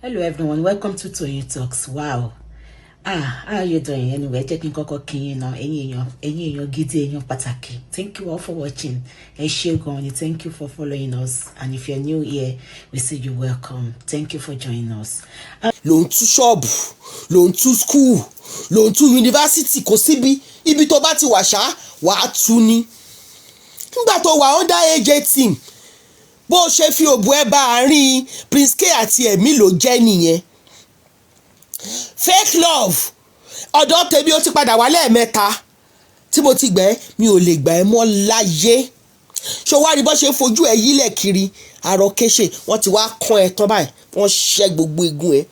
Hello everyone, welcome to Toyeen Talks. Wow. Ah, how are you doing? Anyway, jẹ́ kí n kọ́kọ́ kí yín náà, ẹ̀yin èèyàn gidi, èèyàn pàtàkì. Thank you all for watching. Ẹ ṣé gan ni, thank you for following us. And if you're new here, we say you welcome. Thank you for joining us. Ló ń tú ṣọ́ọ̀bù, ló ń tú school, ló ń tú yunifásitì, kò síbi ibi tó bá ti wà ṣá, wàá tú ni. Nígbà tó wà under age 18, bó ṣe fi òbú ẹ bá àárín Prince K àti ẹ̀mí ló jẹ́ nìyẹn. Fake love ọ̀dọ̀ tèmi, ó ti padà wá lẹ́ẹ̀mẹ́ta tí mo ti gbẹ́, mi ò lè gbà ẹ́ mọ́ láyé. Ṣé wàá rí bó ṣe ń fojú ẹ yílẹ̀ kiri àròkéṣe? Wọ́n ti wá kán ẹ tán báyìí, wọ́n ṣẹ́ gbogbo egun ẹ,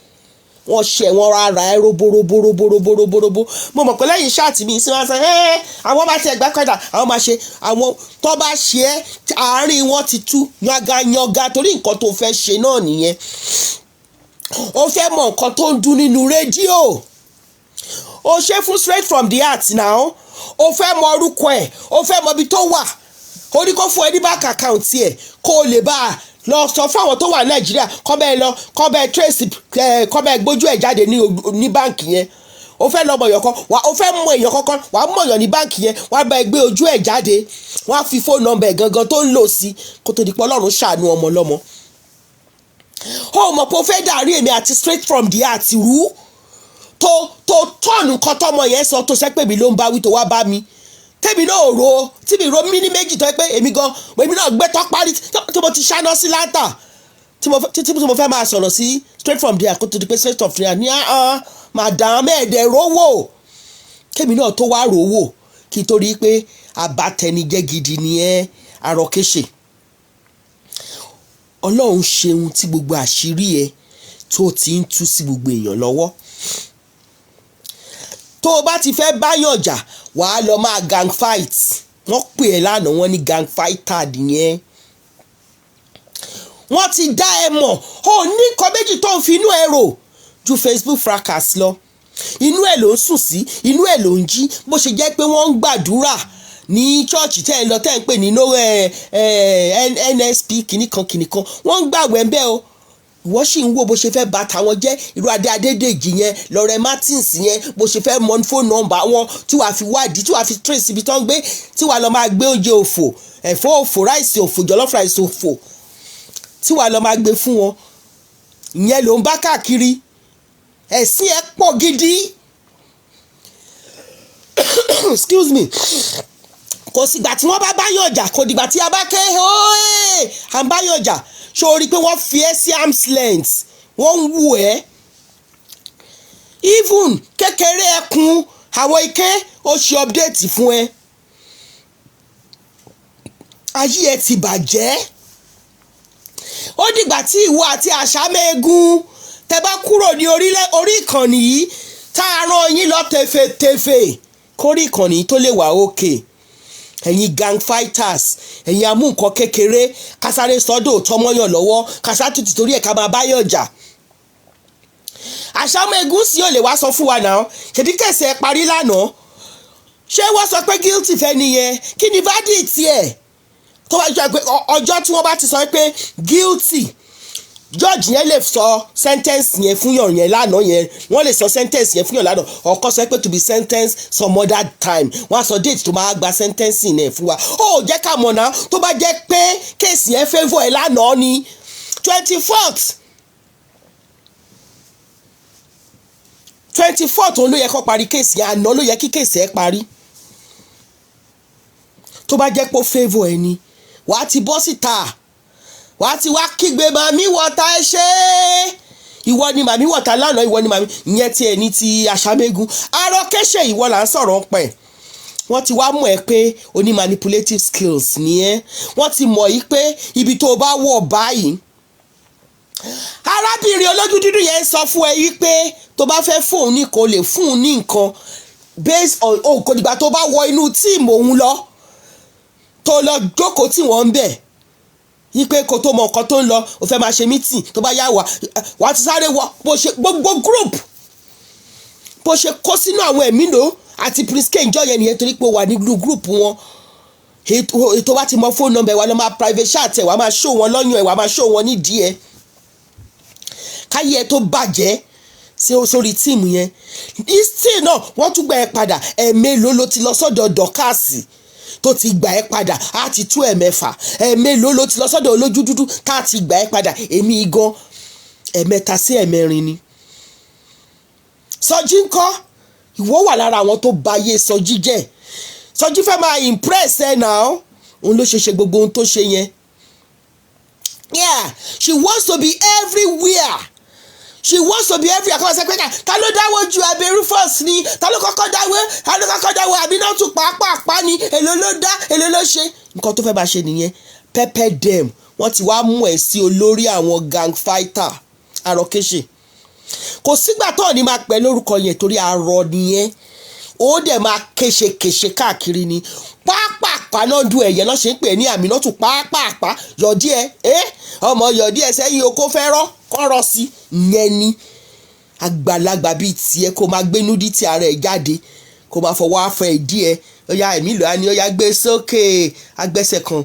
wọ́n ṣẹ́ wọ́n rárá ẹ róbóróbóróbóróbóróbó. Mo mọ̀ pé lẹ́yìn chat mi sí, wọ́n sọ ẹ́ àwọn bá ti ẹ̀gbá padà, àwọn máa ṣe àwọn tó bá ṣe ẹ́, àárín wọn ti tú yangayanga, torí nǹkan tó fẹ́ ṣe náà nìyẹn. Ó fẹ́ mọ nǹkan tó ń dún nínú rédíò, ó ṣe fún straight from the heart now. Ó fẹ́ mọ orúkọ ẹ̀, ó fẹ́ mọ ibi tó wà, ó ní kó fún ẹ ní bank account ẹ̀, kó o lè bá a lọ sọ fún àwọn tó wà Nàìjíríà kọ́ bẹ́ẹ̀ lọ, kọ́ bẹ́ẹ̀ trace ẹ̀, kọ́ bẹ́ẹ̀ gbójú ẹ̀ jáde ní báǹkì yẹn. Ó fẹ́ lọ mọ èèyàn kan wà, ó fẹ́ mọ èèyàn kankan, wà á mọ èèyàn ní báǹkì yẹn, wà á bá ẹ gbé ojú ẹ̀ jáde, wọ́n á fi phone number ẹ̀ gangan tó ń lò sí, kó tó di pé Ọlọ́run ṣàánú ọmọ lọ́mọ. Ó mọ̀ pé ó fẹ́ dàrí èmi àti straight from the heart rú, tó tọ́ọ̀nù nǹkan tọ́mọ yẹn sọ, tó sẹ́ pé mi ló ń bá wí, tó wá bá mi, tèmi náà ro tí mi ro mí ní méjì, tó yẹ pé èmi gan, èmi náà gbé tọ́ parí tí mo ti ṣáná sí láńtà tí mo fẹ́ máa sọ̀rọ̀ sí straight from there, kó tó di pé straight from there ní ahọ́n madam ẹ̀ẹ́dẹ̀ rówó, kémi náà tó wá rówó, kí n tó rí i pé abatẹnijẹ́ gidi ni ẹ́, arọ́kéṣe. Ọlọ́run ṣeun tí gbogbo àṣírí ẹ tó ti ń tú sí gbogbo èèyàn lọ́wọ́. Tó o bá ti fẹ́ báyàn jà, wàá lọ máa gang fight. Wọ́n pè ẹ́ lánàá, wọ́n ní gang fighter nìyẹn. Wọ́n ti dá ẹ mọ̀. Ó ní nǹkan méjì tó ń fi inú ẹ rò ju Facebook fracas lọ. Inú ẹ ló ń sùn sí, inú ẹ ló ń jí. Bó ṣe jẹ́ pé wọ́n ń gbàdúrà ní church tẹ́ ẹ lọ, tẹ́ ẹ ń pè ní NSP kìnnìkan kìnnìkan, wọ́n ń gbàwẹ̀ ń bẹ́ o, ìwọ sì ń wo bó ṣe fẹ́ bà tàwọn jẹ́. Irú Adé Adédèjì yẹn, Lọ́rẹ́ Martins yẹn, bó ṣe fẹ́ mọ phone number wọn tí wàá fi wádìí, tí wàá fi trace ibi tó ń gbé, tí wàá lọ máa gbé oúnjẹ òfò, ẹ̀fọ́ òfò, rice òfò, jollof rice òfò, tí wàá lọ máa gbé fún wọn, ìyẹn ló ń bá káàkiri. Ẹ̀sìn ẹ̀ pọ̀ gidi. Excuse me. Kò sígbà tí wọ́n bá báyọ̀ jà, kò dìgbà tí a bá ké à ń báyọ̀ jà. Ṣó o rí i pé wọ́n fi ẹ́ sí arms length, wọ́n ń wù ẹ́? Even kékeré ẹkùn àwọn ike ó ṣe update fún ẹ. Ayé ẹ ti bàjẹ́. Ó dìgbà tí ìwọ àti àṣàmẹ́gun tẹ bá kúrò ní orí ìkànnì yìí, tá a rán yín lọ tẹfẹtẹfẹ, kórí ìkànnì tó lè wà òkè. Ẹ̀yin gang fighters, ẹ̀yin amú nǹkan kékeré kásáré sọ́dọ̀ tọmọyàn lọ́wọ́, kásá tutù torí ẹ̀ ká máa báyọ̀ jà. Àṣàmẹ́gun sì ò lè wá sọ fún wa náà. Ṣèdí case ẹ parí lánàá, ṣé wọ́n sọ pé guilty fẹ́ nìyẹn? Kí ni verdict ẹ̀? Tó bá jẹ́ pé ọjọ́ tí wọ́n bá ti sọ pé guilty, judge yẹn lè sọ sentence yẹn fún yàn yẹn lánàá yẹn, wọ́n lè sọ sentence yẹn fún yàn lánàá. Ọkọ sọ pé to be sentenced some other time, wọ́n á sọ date tó máa gba sentencing yẹn fún wa. Ó jẹ́ ká mọ̀ náà, tó bá jẹ́ pé case yẹn favour ẹ̀ lánàá ni 24th, òun ló yẹ kó parí case yẹn. Àná ló yẹ kí case yẹn parí. Tó bá jẹ́ pé ó favour ẹ ni, wàá ti bọ́ síta, wàá ti wá kígbe mummy water ẹ ṣe é. Ìwọ ni mummy water lánàá, ìwọ ni mummy ìyẹn tiẹ̀ ní ti àṣàmẹ́gun arọ́kẹ́ṣẹ̀, ìwọ là ń sọ̀rọ̀ ń pẹ̀. Wọ́n ti wá mọ̀ ẹ́ pé o ní manipulative skills ni ẹ́. Wọ́n ti mọ̀ yí pé ibi tó o bá wọ̀ báyìí, arábìnrin olójú dúdú yẹn sọ fún ẹ yí pé tó bá fẹ́ fún òun ní nǹkan, o lè fún òun ní nǹkan based on o. Kò dìgbà tó bá wọ inú team òun lọ, tó lọ jókòó tí wọ́n ń bẹ̀ yí pé kó tó mọ nǹkan tó ń lọ, o fẹ́ máa ṣe meeting, tó bá yá wà wà á ti sáré wọ bó ṣe gbogbo group, bó ṣe kó sínú àwọn ẹ̀mí lò àti Prince K ìjọ yẹn nìyẹn, torí pé o wà nínú group wọn. Ètò wa ti mọ phone number wa, lọ máa private chat ẹ̀, wà máa show wọn lọ́yàn ẹ̀, wà máa show wọn nídìí ẹ̀. Káyé ẹ tó bàjẹ́ sórí team yẹn, still náà wọ́n tún gbà ẹ́ padà. Ẹ̀ẹ̀mélòó ló ti lọ sọ́dọ̀ Dorcas tó ti gbà ẹ́ padà? Á ti tú ẹ̀mẹ́fà. Ẹ̀ẹ̀mélòó ló ti lọ sọ́dọ̀ olójú dúdú tá a ti gbà ẹ́ padà? Èmi gan, ẹ̀ẹ̀mẹ́ta sí ẹ̀ẹ̀mẹ́rin ni. Sọjí ńkọ́? Ìwọ wà lára àwọn tó ba ayé Sọjí jẹ́. Sọjí fẹ́ máa impress ẹ náà, òun ló ṣe ṣe gbogbo ohun tó ṣe yẹn. Yeah, she wants to be everywhere. She wants to be everywhere. Kọ́ ọ̀sẹ̀ pé ta ló dáwọ́ ju Abe Rufus ni? Ta ló kọ́kọ́ dáwọ́? Ta ló kọ́kọ́ dáwọ́? Àbí náà tún pàápàá ni? Èló ló dá? Èló ló ṣe? Nǹkan tó fẹ́ bá ṣe nìyẹn. Pepper dem, wọ́n ti wá mú ẹ̀ sí olórí àwọn gang fighter. Arọ̀kéṣe, kò sígbà tó ní máa pẹ́ lórúkọ yẹn torí arọ nìyẹn. Ó dẹ̀ máa kéṣekéṣe káàkiri ni. Pápápá náà du ẹ̀yẹ náà ṣe ń pè ní Àmínátù. Pápápá yọ̀dí ẹ ẹ́ ọmọ yọ̀dí ẹ sẹ́yìn oko fẹ́ rọ́ kọ́rọ́ sí yẹn ni. Àgbàlagbà bíi tiẹ̀ kó máa gbé nudity ara ẹ̀ jáde, kó máa fọwọ́ afọ ẹ̀ díẹ̀. Ó yá, ẹ̀mí lọ́ọ́ ni ó yá, gbé sókè, agbẹ́sẹ̀ kan,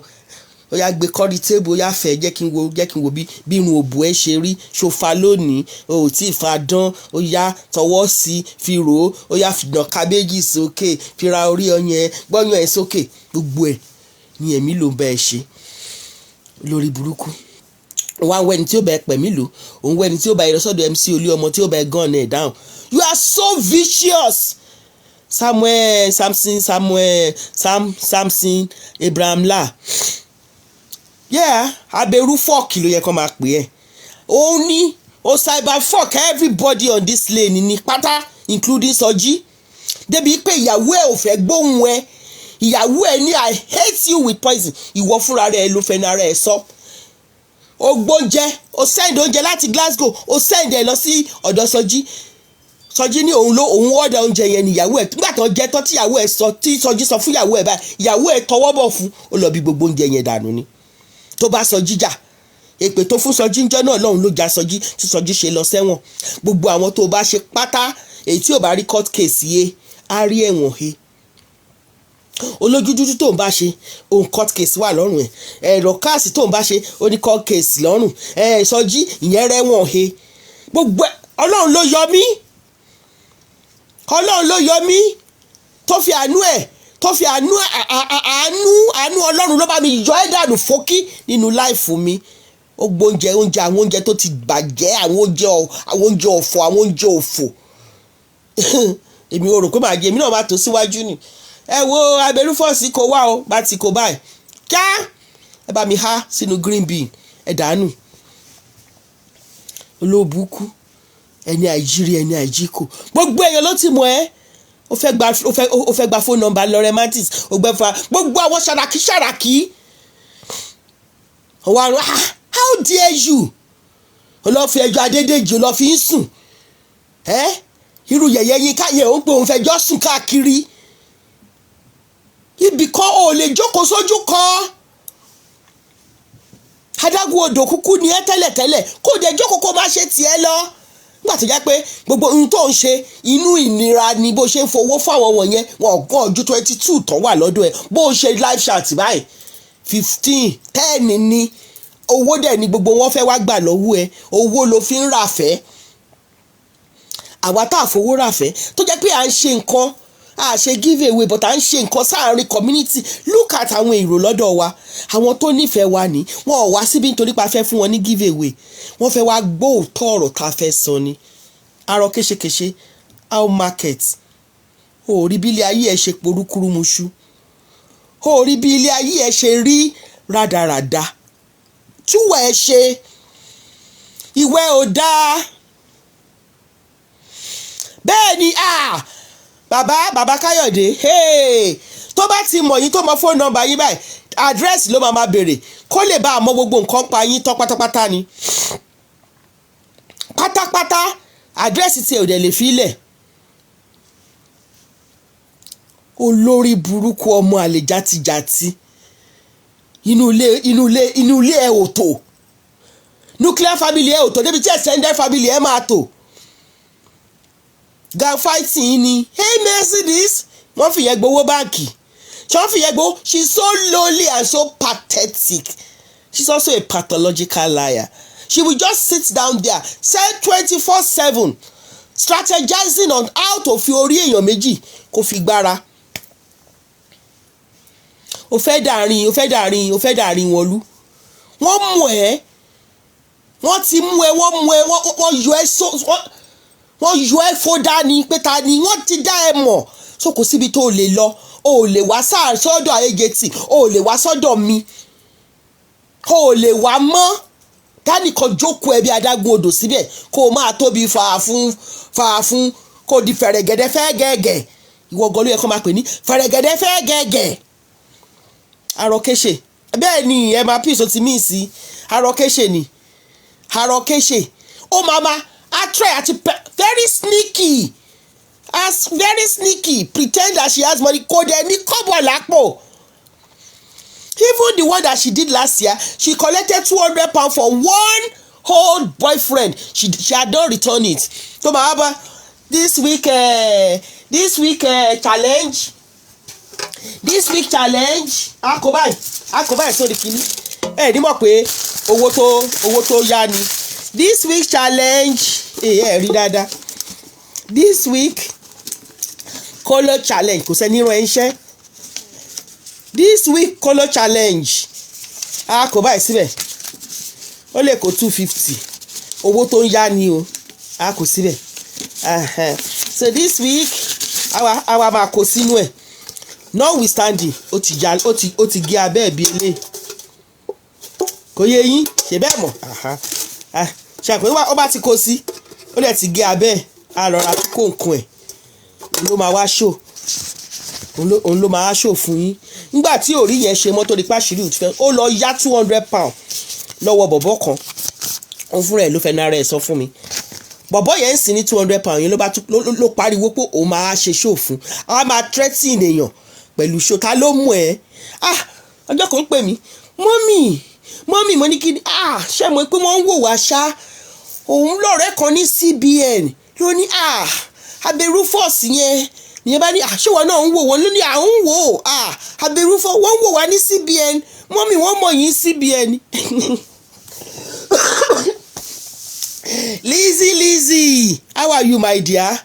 ó yá, gbé kọ́rí table, ó yá, fẹ́ jẹ́ kí n wo, jẹ́ kí n wo bí irun òbò ẹ ṣe rí. Ṣòfà lónìí o ò tí ì fa dán. Ó yá, tọwọ́ sí fi rò ó. Ó yá, fìdàn kábéjì sókè, fi ra orí ọyàn ẹ, gbọ́yàn ẹ sókè. Gbogbo ẹ̀ ni ẹ̀mí ló ń bá ẹ ṣe lórí burúkú. Wá wẹ́ni tí ó bá ẹ pẹ̀ mí lò, òun wẹ́ni tí ó bá ẹ lọ sọ́dọ̀ MC Olúọmọ tí ó bá ẹ gun ẹ̀ down. You are so vicious. Samuel Samson, Samuel Sam, Samson Abraham la. Yeah, aberu fuck ló yẹ kó máa pè ẹ́. Òun ní o cyber fuck everybody on this lane ní pátá, including Sọjí, débi pé ìyàwó ẹ̀ ò fẹ́ gbóhùn ẹ. Ìyàwó ẹ̀ ní, "I hate you with poison." Ìwọ fúnra rẹ̀ ló fẹ́ nára ẹ̀ sọ. O gbóúnjẹ, o send oúnjẹ láti Glasgow, o send ẹ lọ sí ọ̀dọ̀ Sọjí. Sọjí ní òun ló òun ọ̀dà oúnjẹ yẹn ní ìyàwó ẹ̀. Nígbà tó jẹ́ tán, tíyàwó ẹ̀ sọ, tí Sọjí sọ fún ìyàwó ẹ̀ báyìí, ìyàwó ẹ̀ tọwọ́ bọ̀ fún ó lọ bí gbogbo oúnjẹ yẹn dànù ni. Tó bá Sọjí jà, èpè tó fún Sọjí ńjọ́ náà lọ́hùn ló ja Sọjí tí Sọjí ṣe lọ sẹ́wọ̀n. Gbogbo àwọn tó bá ṣe pátá, èyí tí ò bá rí court case yé, á rí ẹ̀wọ̀n he. Olójú dúdú tó ń bá ṣe òun, court case wà lọ́rùn ẹ̀. Ẹ̀rọ káàsì tó ń bá ṣe, ó ní court case lọ́rùn ẹ̀. Sọjí ìyẹn rẹ́wọ̀n he. Gbogbo Ọlọ́run ló yọ mí, Ọlọ́run ló yọ mí, tó fi àánú ẹ̀, tó fi àánú, àánú, àánú Ọlọ́run ló bá mi yọ ẹ́ dànù fókí nínú life mi. Ó gbóúnjẹ, oúnjẹ, àwọn oúnjẹ tó ti bàjẹ́, àwọn oúnjẹ ọ̀fọ̀, àwọn oúnjẹ òfò. Èmi ò rò pé màá jẹ, èmi náà máa tó síwájú ni. Ẹ wo abẹ́rúfọ́ọ̀sì kò wá o, bá ti kò báyìí kíá, ẹ bá mi há sínú green bin, ẹ dànù. Olóòbùkú ẹni àìjírí, ẹni àìjíkò, gbogbo èèyàn ló ti mọ̀ ẹ́. Ó fẹ́ gba phone number Lawrence Martins, ó gbẹ́ fa gbogbo àwọn ṣàràkí ṣàràkí. Ọwọ́ àrùn, ah, how dare you! Ó lọ fi ẹjọ́ Adédèjì, ó lọ fi ń sùn ẹ́. Irú yẹ̀yẹ́ yín káyẹ̀, ó ń pè òun fẹjọ́ sùn káàkiri ibì kan, ò lè jókòó sójú kan. Adágún odò kúkú ni ẹ́ tẹ́lẹ̀tẹ́lẹ̀, kó dẹ̀ jókòó, kó má ṣe tiẹ̀ lọ. Nígbà tó jẹ́ pé gbogbo ohun tó ń ṣe inú ìnira ni, bó ṣe ń fowó fáwọn wọ̀nyẹn, wọn gàn ju 22 tán wà lọ́dọ̀ ẹ̀. Bó ṣe live chat báyìí, 15, 10 ni owó dẹ̀ ni gbogbo wọn fẹ́ wá gbà lọ́wọ́ ẹ̀. Owó ló fi ń rà fẹ́. Àwa tá a fowó rà fẹ́, tó jẹ́ pé à ń ṣe nǹkan, a ṣe give away, but à ń ṣe nǹkan sáàárín community. Look at àwọn èrò lọ́dọ̀ wa, àwọn tó nífẹ̀ẹ́ wa ní wọn ò wá síbí nítorí pa fẹ́ fún wọn ní give away. Wọ́n fẹ́ wá gbọ́ òótọ́ ọ̀rọ̀ tá a fẹ́ sọ ni. Arọ kéṣekéṣe, how market? O rí bí ilé ayé ẹ ṣe porúkúrú muṣu, o rí bí ilé ayé ẹ ṣe rí rádaràda. Túwọ̀ ẹ ṣe ìwẹ́ ò dáa. Bẹ́ẹ̀ ni, ah, bàbá, bàbá Káyọ̀dé, hey, tó bá ti mọ̀ yín, tó mọ phone number yín báyìí, address ló máa ma béèrè kó lè bá a mọ gbogbo nǹkan pa yín tán pátápátá ni, pátápátá. Address tí ẹ ò dẹ̀ lè fi lẹ̀. Olórí burúkú, ọmọ àlè játijàti. Inú ilé, inú ilé, inú ilé ẹ ò tò. Nuclear family ẹ ò tò débi tí extended family ẹ máa tò. Gang fighting ni. Hey, Mercedes, wọ́n fìyẹn gbowó báǹkì, ṣé wọ́n fìyẹn gbowó? She's so lowly and so pathetic. She's also a pathological liar. She will just sit down there, say 24/7, strategizing on how to fi orí èèyàn méjì kó fi gbára. Ó fẹ́ dàrin, ó fẹ́ dàrin, ó fẹ́ dàrin wọn lú. Wọ́n mú ẹ, wọ́n ti mú ẹ, wọ́n mú ẹ, wọ́n yọ ẹ so, wọ́n yọ ẹ fódà ní pé ta ni. Wọ́n ti dá ẹ mọ̀, so kò síbi tó lè lọ. O ò lè wá sọ́dọ̀ AJT, o ò lè wá sọ́dọ̀ mi, o ò lè wá mọ́. Dánìkan jókòó ẹbí adágún odò síbẹ̀, kó o máa tóbi fàá fún fàá fún, kó o di fẹ̀rẹ̀gẹ̀dẹ̀ fẹ́ gẹ̀gẹ̀. Ìwọ gan ló yẹ kó máa pè ní fẹ̀rẹ̀gẹ̀dẹ̀ fẹ́ gẹ̀gẹ̀. Arọ̀kéṣe, bẹ́ẹ̀ ni ẹ máa píìsì, ó ti mí sí arọ̀kéṣe ni. Arọ̀kéṣe, ó máa á try àti very sneaky, as very sneaky, pretend that she has money. Kò dẹ̀ ní kọ́bọ̀ lápò. Even the one that she did last year, she collected £200 for one old boyfriend. She had not returned it. Tó máa bá this week challenge, this week challenge, a kò báyìí, a kò báyìí sórí kìíní. Ẹ ní mọ̀ pé owó tó yá ni. This week challenge, ẹ rí dáadáa, this week kolo challenge, kò sẹ́ni rán ẹ ń ṣẹ́. This week kolo challenge, a kò báyìí síbẹ̀, ó lè kó 250. Owó tó ń yá ni o, a kò síbẹ̀. So this week, àwa máa kó sínú ẹ̀. Notwithstanding, ó ti ya, ó ti gé abẹ́ ẹ̀bí eléyìí. Kò yé yín ṣe bẹ́ẹ̀ mọ̀. Ṣe àpè ó bá ti kó sí, ó dẹ̀ ti gé abẹ́ ẹ̀, á rọra kó nǹkan ẹ̀, òun ló máa wá ṣò, òun ló máa ṣò fún yín. Nígbà tí òrí yẹn ṣe mọ́tò ní pàṣírí òtún, ó lọ yá £200 lọ́wọ́ bọ̀bọ̀ kan. Òun fúnra ẹ̀ ló fẹ́ nára ẹ̀ sọ fún mi. Bọ̀bọ̀ yẹn ń sìn ní £200 yẹn, ló bá ló pariwo pé òun máa ṣe show fún, a máa threaten èèyàn pẹ̀lú show. Ta ló mú ẹ? Ah, ọjọ́ kan ń pè mí, "Mummy, mummy." Mo ní kí ni? Ah, ṣé mo pé wọ́n ń wò wá ṣá? Òun lọ́rẹ̀ẹ́ kan ní CBN ló ní, ah, Abe Rufus yẹn nìyẹn bá ní, ah, ṣé wọn náà ń wò wọ́n? Ló ní à ń wò ó. Ah, Abe Rufus, wọ́n ń wò wá ní CBN. Mummy, wọ́n mọ̀ yín CBN. Lizzy, Lizzy, how are you, my dear?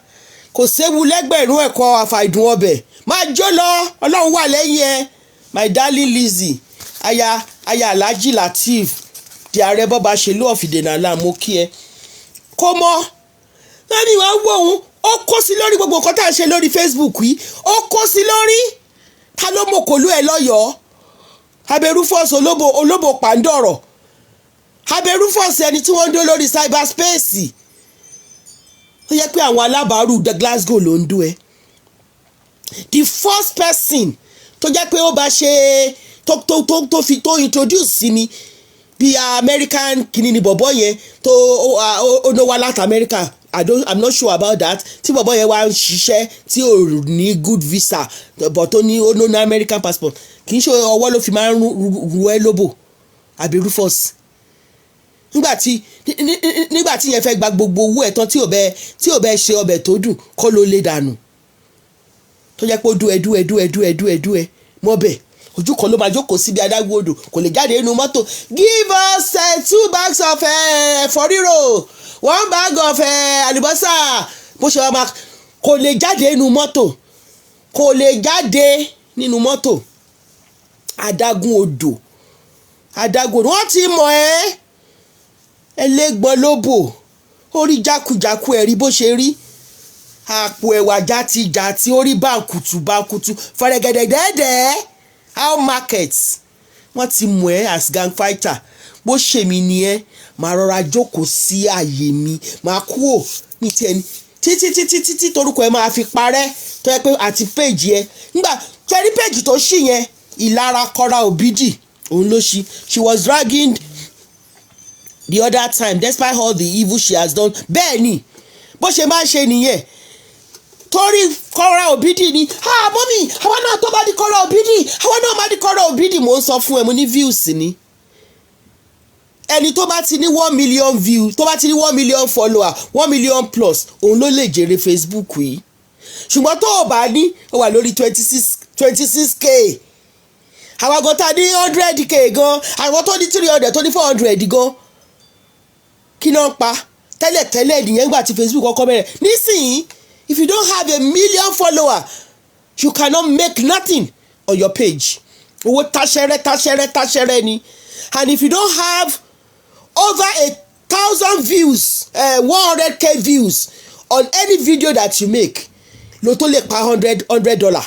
Kò séwu lẹ́gbẹ̀rún ẹ̀kọ́ àfàìdùn ọbẹ̀. Máa jó lọ, Ọlọ́run wà lẹ́yìn ẹ, my darling Lizzy, aya Alhaji Lateef, di ààrẹ bọ́ba ṣèlú of Ìdènà. Mo kí ẹ. Kó mọ́ lórí ìwà wò òun, ó kó sí lórí gbogbo nǹkan tá à ń ṣe lórí Facebook yìí, ó kó sí lórí. Ta ló mọ̀ kòlú ẹ lọ́yọ̀ọ́? Abe Rufus, olóbo, olóbo pàǹdọ̀rọ̀. Abe Rufus, ẹni tí wọ́n ń dó lórí cyberspace, ó yẹ pé àwọn alábàárù Glasgow ló ń dó ẹ. The first person tó jẹ́ pé ó bá ṣe tó fi tó introduce sí mi bí American kìíní ni bọ̀bọ̀ yẹn tó ó ní wá láti America. I don't I'm not sure about that. Tí bọ̀bọ̀ yẹn wá ń ṣiṣẹ́ tí ò ní good visa, but tó ní ó ní American passport, kì í ṣe ọwọ́ ló fi máa ń ru ẹ lóbò. Àbí Rufus, nígbà tí yẹn fẹ́ gba gbogbo owó ẹ̀ tán, tí ò bẹ ṣe ọbẹ̀ tó dùn kọ́ ló lé dànù, tó jẹ́ pé ó dú ẹ, dú ẹ, dú ẹ, dú ẹ, dú ẹ, dú ẹ mọ́bẹ̀, ojú kan ló máa jókòó síbi adágún odò, kò lè jáde nínú mọ́tò. "Give us two bags of ẹ̀fọ́ rírò, one bag of àlùbọ́sà." Bó ṣe wá máa, kò lè jáde nínú mọ́tò, kò lè jáde nínú mọ́tò. Adágún odò, adágún odò, wọ́n ti mọ̀ ẹ́. Ẹlẹ́gbọ́n lóbò, orí jákujàku, ẹ̀rí bó ṣe rí àpò ẹ̀wà játijàti, orí báǹkùtù báǹkùtù, fẹ̀rẹ̀gẹ̀dẹ̀dẹ̀dẹ̀. How market, wọ́n ti mọ̀ ẹ́ as gang fighter. Bó ṣe mi ni ẹ́, màá rọra jókòó sí àyè mi, màá kúò ní tiẹ̀ ní títí títí títí torúkọ ẹ máa fi parẹ́, tó yẹ pé àti péjì ẹ nígbà tẹ́rí péjì tó ṣì yẹn, ìlara Kọ́ra Òbídì òun ló ṣí. She was dragging the other time despite all the evil she has done. Bẹ́ẹ̀ ni bó ṣe máa ń ṣe nìyẹn, torí Kọ́ra Òbídì ni. Ah, mummy, àwa náà tó bá di Kọ́ra Òbídì, àwa náà má di Kọ́ra Òbídì. Mò ń sọ fún ẹ, mo ní views ni. Ẹni tó bá ti ní 1 million view, tó bá ti ní 1 million follower, 1 million plus, òun ló lè jèrè Facebook yìí. Ṣùgbọ́n tó o bá ní, ó wà lórí 26, 26K. Àwọn gan tá a ní 100K gan, àwọn tó ní 300, tó ní 400 gan. Kí náà ń pa tẹ́lẹ̀tẹ́lẹ̀ nìyẹn gbà tí Facebook kọ́kọ́ bẹ̀rẹ̀. Nísìnyí, if you don't have 1 million follower, you cannot make nothing on your page. Owó táṣẹ́rẹ́ táṣẹ́rẹ́ táṣẹ́rẹ́ ni. And if you don't have over 1,000 views, 100K views on any video that you make, ló tó lè pa hundred hundred dollar.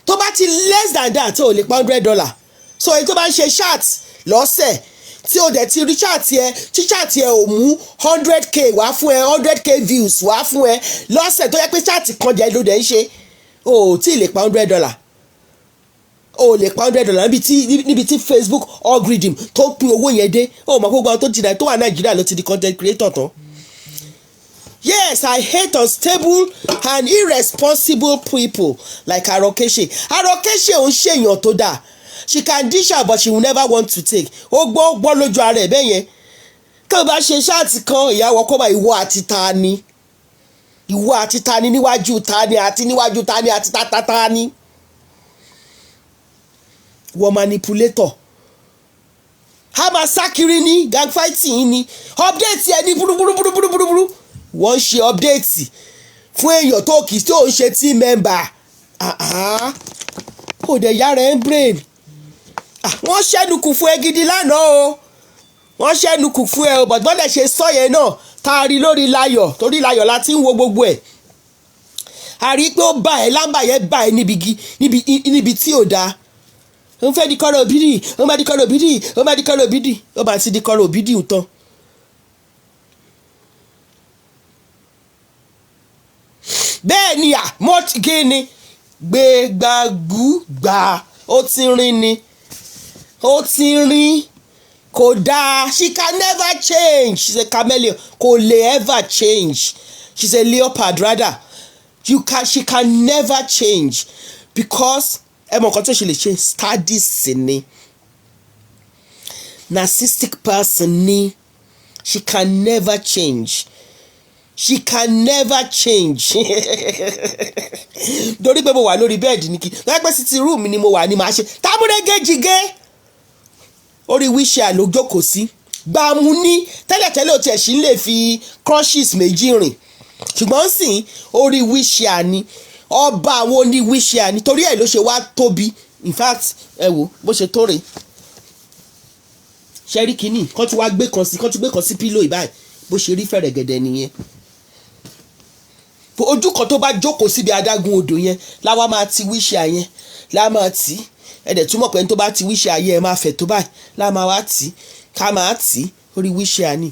Tó bá ti less than that, ó lè pa $100. So èyí tó bá ń ṣe chat lọ́sẹ̀, tí o dẹ̀ ti rí chat yẹ, tí chat yẹ ò mú 100K wá fún ẹ, 100K views wá fún ẹ lọ́sẹ̀, tó yẹ pé chat kan jẹ́ ló dẹ̀ ń ṣe, o ò tí ì lè pa $100. O lè pa $100 níbi tí Facebook algorithm tó pín owó yẹn dé. O mọ̀ gbogbo àwọn tó ti dà tó wà Nàìjíríà ló ti di content creator tán. Yes, I hate unstable and irresponsible people like Arokeshe. Arokeshe ò ń ṣèyàn tó dáa. She can dish out, but she will never want to take. Ó gbọ́ gbọ́ lójú ara ẹ̀ bẹ́ẹ̀ yẹn. Tó o bá ṣe chat kan, ìyàwó ọkọ bá ìwọ àti ta ni, ìwọ àti ta ni, níwájú ta ni, àti níwájú ta ni, àti ta ta ta ni. Wọ́n manipulator, a máa sá kiri ní gang fighting ní update ẹ ní burúburúburúburúburú. Wọ́n ń ṣe update fún èèyàn tó kì í tó ń ṣe team member. Kò dẹ̀ yára ẹ̀ ń brain. Wọ́n ṣẹ́nu kù fún ẹ gidi lánàá o. Wọ́n ṣẹ́nu kù fún ẹ o, but bọ́dẹ̀ ṣe sọ yẹn náà, tá a rí lórí Láyọ̀, torí Láyọ̀ la ti ń wo gbogbo ẹ̀, a rí i pé ó bá ẹ lámbà yẹn, bá ẹ níbi tí ò dáa. Ó ń fẹ́ di kọ́rọ̀ òbídì, ó máa di kọ́rọ̀ òbídì, ó máa di kọ́rọ̀ òbídì, ó máa ti di kọ́rọ̀ òbídì tán. Bẹ́ẹ̀ ni à mọ́ kí ni gbégbágbúgbà, ó ti rin ni, ó ti rin, kò dáa. She can never change. She's a chameleon, kò lè ever change. She's a leopard rather. You can she can never change because ẹ mọ nǹkan tó ṣe lè ṣe, studies ni, narcissistic person ni. She can never change, she can never change. Torí pé mo wà lórí bed ní kí lọ́wọ́ pé sitting room ni mo wà ní màá ṣe tábúrẹ́gẹ́jìgẹ́. Orí wheelchair ló jókòó sí gbàmú ní tẹ́lẹ̀tẹ́lẹ̀. Ó tiẹ̀ sì ń lè fi crutches méjì rìn, ṣùgbọ́n sìn orí wheelchair ni. Ọba àwọn oní wheelchair ni, torí ẹ̀ ló ṣe wá tóbi. In fact, ẹ wò bó ṣe tó rè ṣẹ́rí kínní kán tún wá gbé kan sí, kán tún gbé kan sí pillow ìbáyìí. Bó ṣe rí fẹ̀rẹ̀gẹ̀dẹ̀ nìyẹn. Ojú kan tó bá jókòó síbi adágún odò yẹn láwa máa ti wheelchair yẹn, láwa máa tì í. Ẹ̀dẹ̀ túmọ̀ pé tó bá ti wheelchair yẹn, ẹ máa fẹ̀ tó báyìí, láwa máa wá tì í, ká máa tì í orí wheelchair ni.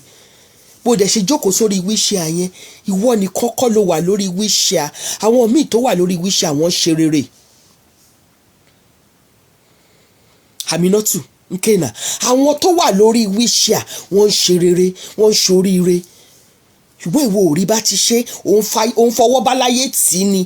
Bó dẹ̀ ṣe jókòó sórí wheelchair yẹn, ìwọ ni kọ́kọ́ ló wà lórí wheelchair. Àwọn míì tó wà lórí wheelchair, wọ́n ṣe rere. Aminatu Nkena, àwọn tó wà lórí wheelchair, wọ́n ń ṣe rere, wọ́n ń ṣoríire, ṣùgbọ́n ìwọ ò rí bá ti ṣe, òun fọwọ́ báláyé tì í ni.